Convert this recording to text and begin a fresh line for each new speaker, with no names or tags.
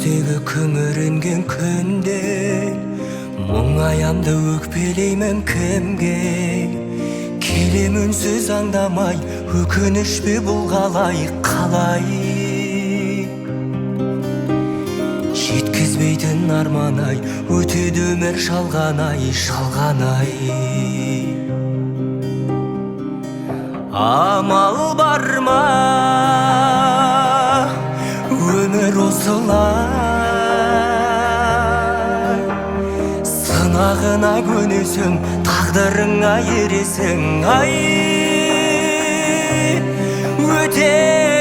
Түстегі күңіренген күнде мұңаямды, өкпелеймін кімге? Келем үнсіз аңдамай, өкініш пе бұл, қалай, қалай? Жеткізбейтін арман ай, өтеді өмір жалған ай, жалған ай. Амал бар ма, өмір осылай, сынағына көнесің, тағдырыңа ересің, ай, өтеді.